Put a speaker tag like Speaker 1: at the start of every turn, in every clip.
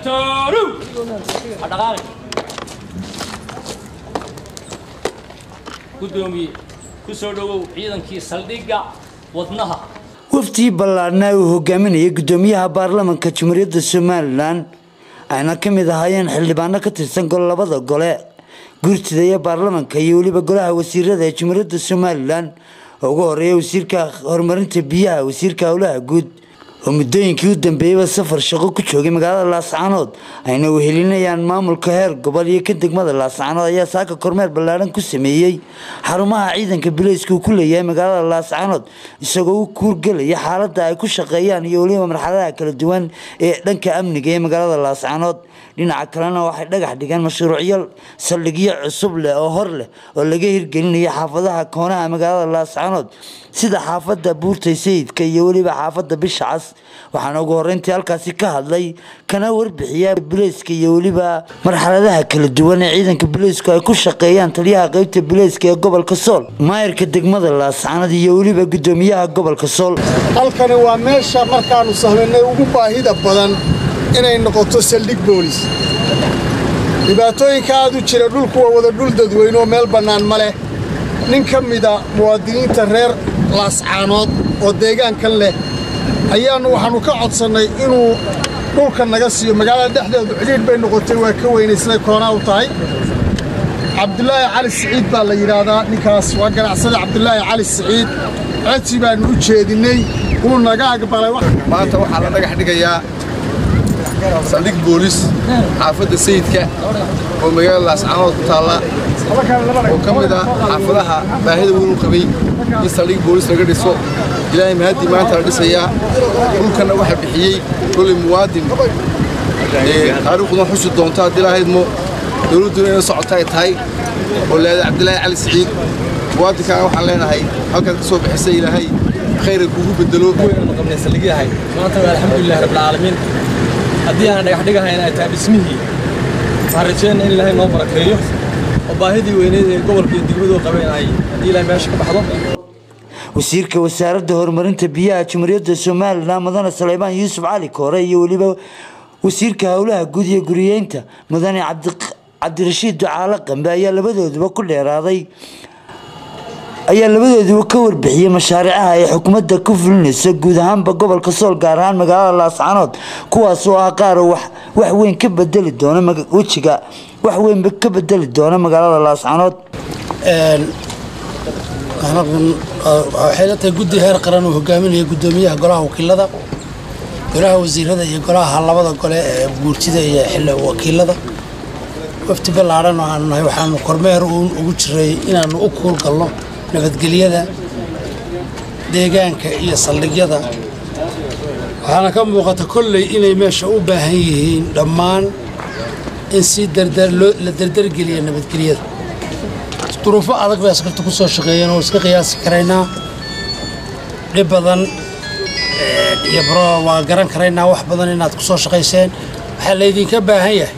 Speaker 1: Digtoonow, ha dhaqaaqi. Guddoomiye, ku soo dhowow ciidankii saldhigga wadnaha.
Speaker 2: Waftii ballaadhnaa uu hogaaminayay guddoomiyaha baarlamanka Jamhuuriyadda Somalilan, ayna ka mid ahaayeen xildhibaano ka tirsan labada gole, guurtida iyo baarlamanka, iyo weliba golaha wasiirada ee Jamhuuriyadda Somalilan, oo ugu horeeya wasiirka horumarinta biyaha, wasiirka howlaha guud, oo muddooyinkii u dambeeyeyba safar shaqo ku joogay magaalada Laascaanood, ayna wehelinayaan maamulka heer gobol iyo ka degmada Laascaanood, ayaa saaka kormeer ballaadhan ku sameeyey xarumaha ciidanka bileyska uu ku leeyahay magaalada Laascaanood, isagoo u kuurgelaya xaaladda ay ku shaqeeyaan iyo weliba marxaladaha kala duwan ee dhanka amniga ee magaalada Laascaanood. Dhinaca kalena waxay dhagax dhigeen mashruucyo saldhigyo cusub leh oo hor leh oo laga hirgelinayo xaafadaha koonaha magaalada Laascaanood, sida xaafadda Buurtay Sayidka iyo weliba xaafadda Bisha Cas. Waxaana ugu horeyntii halkaasi ka hadlay kana warbixiya bileyska iyo weliba marxaladaha kala duwan ee ciidanka bileysku ay ku shaqeeyaan taliyaha qeybta bileyska ee gobolka Sool, maayarka degmada Laascaanood iyo weliba gudoomiyaha gobolka Sool.
Speaker 3: Halkani waa meesha markaannu sahlanay ugu baahida badan inay noqoto saldhig boolis. Dhibaatooyinka aad u jira, dhulku waa wada dhul dadweyne oo meel bannaan ma leh. Nin ka mida muwaadiniinta reer Laascaanood oo deegaankan leh ayaannu waxaannu ka codsannay inuu dhulka naga siiyo. Magaalada dhexdeedu cidhiidh bay noqotay, waa ka weynaysnay koonaa u tahay. Cabdulaahi Cali Siciid baa la yidhaahdaa ninkaas, waa ganacsada Cabdulaahi Cali Siciid. Codsi baannu u jeedinnay, wuu naga aqbalay.
Speaker 4: Maanta waxaa la dhagax dhigayaa saldhig boolis xaafadda Sayidka oo magaalada Laascaanood ku taalla, oo ka mid ah xaafadaha baahida weyn u qabay in saldhig boolis laga dhiso. Ilaahay mahaddii, maanta la dhisayaa. Dhulkanna waxaa bixiyey koley muwaadin taariikhduna xusi doonto haddii lahaydmo, dowladduna inay socota ay tahay, oo leedahay Cabdilaahi Cali Siciid. Muwaadinkaana waxaan leenahay, halkaad ka soo bixisay Ilaahay khayra kugu bedelo.
Speaker 5: Qabnay saldhigyahay maanta, alxamdulillahi rabbil caalamiin. Haddii aan dhagax dhigahayn ay tahay dhismihii, waxaan rajeynaa in Ilaahay noo barakeeyo oo baahidii weyneyd ee gobolka iyo degmadu qabeen ay haddii Ilaahay meesha ka baxdo.
Speaker 2: Wasiirka wasaaradda horumarinta biyaha Jamhuuriyadda Somalilan, mudane Saleybaan Yuusuf Cali Koore, iyo weliba wasiirka howlaha guud iyo guriyeynta, mudane Cabdirashiid Ducaale Qambe, ayaa labadooduba ku dheeraaday, ayaa labadooduba ka warbixiyey mashaariicaha ay xukuumadda ku fulinayso guud ahaanba gobolka Sool, gaar ahaan magaalada Laascaanood, kuwaas oo ah qaar wax weyn ka bedeli doona wejiga, wax weyn ka bedeli doona magaalada Laascaanood.
Speaker 6: Waxay la tahay guddi heer qaran uu hogaaminaya guddoomiyaha golaha wakiilada, golaha wasiirada iyo golaha labada gole ee guurtida iyo xilli wakiilada. Wafti ballaadhan oo aanu nahay waxaanu kormeer ugu jiray inaanu u kuurgalno nabadgelyada deegaanka iyo saldhigyada. Waxaana ka muuqata kolley inay meesha u baahan yihiin dhammaan in si la dardargeliya nabadgelyada. Duruufo adag bay askarta ku soo shaqeeyeen oo iska qiyaasi karaynaa, dhib badan iyo waa garan karaynaa wax badan inaad ku soo shaqayseen. Waxaa laydinka baahan yahay,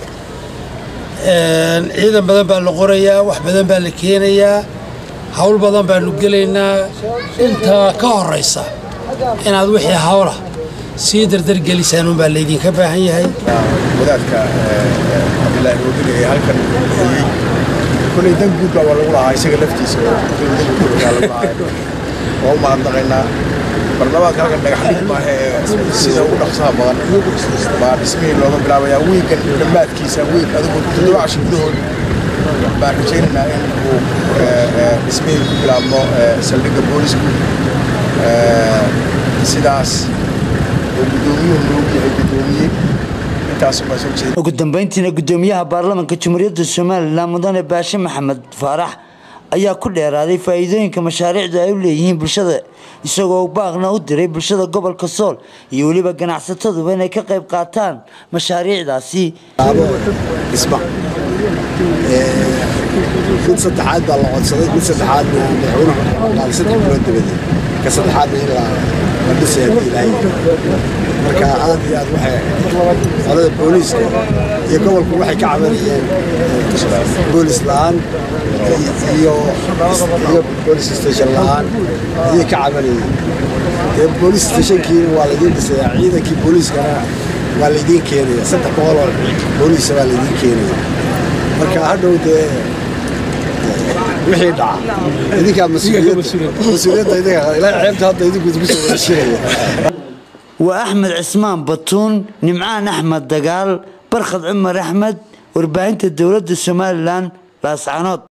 Speaker 6: ciidan badan baa la qorayaa, wax badan baa la keenayaa, hawl badan baanu gelaynaa. Intaa ka horaysa inaad wixii hawla sii dardargelisaan unbaa laydinka baahan yahay.
Speaker 4: Wadaadka Cabdilaahi Roodin ee halkan bixiyey, kolley dan guud baa lagu lahaa, isaga laftiisa dan guud baa lagu lahaa, waa u mahadnaqaynaa. Barlamaanka halkan dhagax dhig maaha ee sida ugu dhaqsaha badan baa dhismihii looga bilaabayaa wiigan dhammaadkiisa. Wiig adigu 7 casho gudahood baan rajaynaynaa in uu dhismihii ku bilaabmo saldhigga boolisku, sidaas oo guddoomiyuhu noogu yahay guddoomiye.
Speaker 2: Ugu dambeyntiina guddoomiyaha baarlamanka Jamhuuriyadda Somalilan, mudane Baashe Maxamed Faarax, ayaa ku dheeraaday faa'iidooyinka mashaariicdu ay u leeyihiin bulshada, isagoo baaqna u diray bulshada gobolka Sool iyo weliba ganacsataduba inay ka qayb qaataan mashaariicdaasi.
Speaker 7: Dhisma mid saddexaad baa la codsaday, mid saddexaadna madaxweynuhu qaaday 3 bilood dabadeed, ka saddexaadna in la dhisay haddii Ilaahay. Marka aad iyo aad waxay qolada booliiska iyo gobolku waxay ka cabanayeen boolis la'aan iyo police station la'aan ayay ka cabanayeen. Dee police stationkiina waa laidiin dhisayaa, ciidankii booliiskana Waa laydiin keenaya 300 oo booliisa baa laydiin keenaya. Marka hadhow dee wixii dhaca idinkaa mas-uuliyadda idinka ilaa ceebta hadda idinku idinku soo wada shiraya.
Speaker 2: Waa Axmed Cismaan Batuun, Nimcaan Axmed Dagaal, Barkhad Cumar Axmed, warbaahinta dowladda Somalilan, Laascanood.